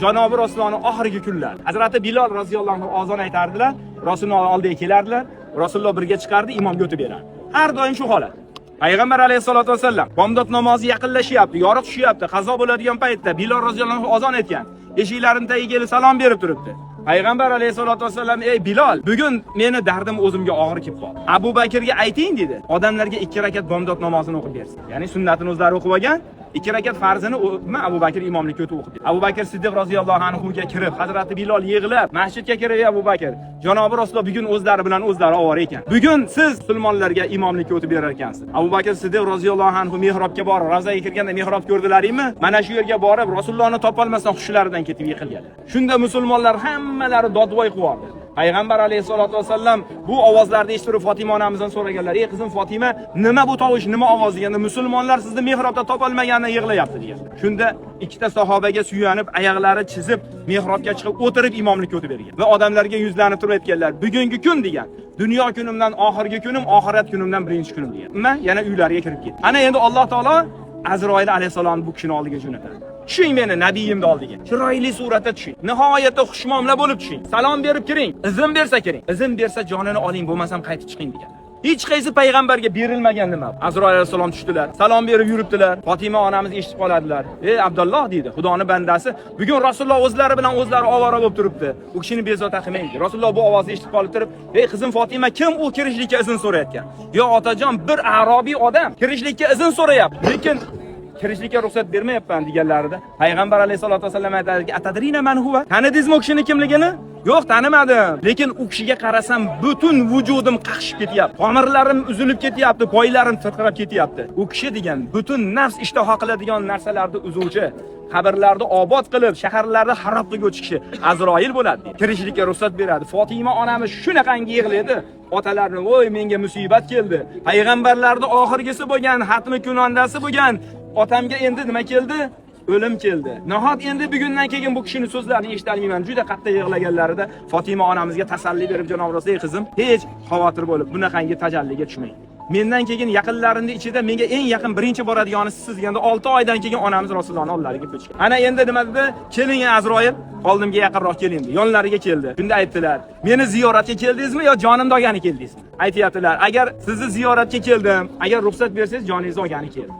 Janobi Rasulullohning oxirgi kunlari. Hazrati Bilol roziyallohu anhu ozon aytardilar, Rasululloh oldiga kelardilar, Rasululloh birga chiqardi, imomga o'tib berardi. Har doim shu holat. Payg'ambar alayhisolatu vasallam bomdod namozi yaqinlashyapti, yorug' tushyapti, qazo bo'ladigan paytda Bilol roziyallohu anhu ozon aytgan. Eshiklarini tagiga kelib salom berib turibdi. Payg'ambar alayhisolatu vasallam: "Ey Bilol, bugun meni dardim o'zimga og'ir kelib qoldi. Abu Bakrga ayting" dedi. Odamlarga 2 rakat bomdod namozini o'qib bersin. Ya'ni sunnatini o'zlari o'qib olgan, 2 rakat farzini Abu Bakr imomlikka o'tib o'qib berdi. Abu Bakr Siddiq roziyallohu anhu ga kirib, Hazrati Bilol yig'lab masjidga kirib: "Ey Abu Bakr, janobi Rasululloh bugun o'zlari bilan o'zlari ovora ekan. Bugun siz musulmonlarga imomlikka o'tib berar ekansiz." Abu Bakr Siddiq roziyallohu anhu mehrobga borib, ravzaga kirganda mehrob ko'rdilaringmi? Mana shu yerga borib, Rasulullohni topolmasdan hushlaridan ketib yiqilganlar. Shunda musulmonlar hammalari dodvoy qilib. Payg'ambar alayhisolatu vasallam bu ovozlarni eshitib Fatima onamizdan so'raganlar: "Ey qizim Fatima, nima bu tovush, nima ovoz?" deganda, musulmonlar sizni mehrobda topolmaganidan yig'layapti degan. Shunda ikkita sahobaga suyanib, oyoqlari chizib, mehrobga chiqib o'tirib imomlikka o'tib bergan. Va odamlarga yuzlanib turib aytganlar: "Bugungi kun degan, dunyo kunimdan oxirgi kunim, oxirat kunimdan birinchi kunim" degan. Nima? Yana uylariga kirib ketdi. Ana endi Alloh taolo Azroil alayhissalomni bu kishini oldiga jo'natadi. Tushing meni nabiyimni oldiga. Chiroyli suratda tushing. Nihoyatda xushmuomala bo'lib tushing. Salom berib kiring. Izn bersa kiring. Izn bersa jonini oling, bo'lmasam qaytib chiqing degan. Hech qaysi payg'ambarga berilmagan nima. Azroil alayhissalom tushdilar. Salom berib yuribdilar. Fatima onamiz eshitib qoladilar. "Ey Abdulloh" deydi, "Xudoni bandasi, bugun Rasululloh o'zlari bilan o'zlari ovora bo'lib turibdi. U kishini bezovta qilmang." Rasululloh bu ovozni eshitib qolib turib: "Ey qizim Fatima, kim u kirishlikka izn so'rayotgan?" "Yo otajon, bir arobiy odam kirishlikka izn so'rayapti. Lekin kirishlikka ruxsat bermayapman" deganlarida payg'ambar alayhisolatu vasallam aytadiki: "Atadrina man huva? Tanidingizmi u kishini kimligini?" "Yo'q, tanimadim. Lekin u kishiga qarasam butun vujudim qaqshib ketyapti. Tomirlarim uzilib ketyapti, poylarim tirqirab ketyapti. U kishi degan butun nafs ishtaho qiladigan narsalarni uzuvchi, qabrlarni obod qilib, shaharlarni xarob qilguvchi kishi Azroil bo'ladi" deydi. Kirishlikka ruxsat beradi. Fatima onamiz shunaqangi yig'laydi. Otalarni: "Voy, menga musibat keldi. Payg'ambarlarning oxirgisi bo'lgan, xatmi kunondasi bo'lgan otamga endi nima keldi? O'lim keldi. Nahot endi bugundan keyin bu kishini so'zlarini eshita olmayman." Juda qattiq yig'laganlarida Fatima onamizga tasalli berib janob Rasul: "Ey qizim, hech xavotir bo'lib, bunaqangi tajalliga tushmang. Mendan keyin yaqinlarimning ichida menga eng yaqin birinchi boradigani siz" deganda 6 oydan keyin onamiz Rasulullohning oldilariga ko'chgan. Ana endi nima dedi? "Keling Azroil, oldimga yaqinroq keling" dedi. Yonlariga keldi. Shunda aytdilar: "Meni ziyoratga keldingizmi yo jonimni olgani keldingizmi?" Aytyaptilar: "Agar sizni ziyoratga keldim, agar ruxsat bersangiz joningizni olgani keldim."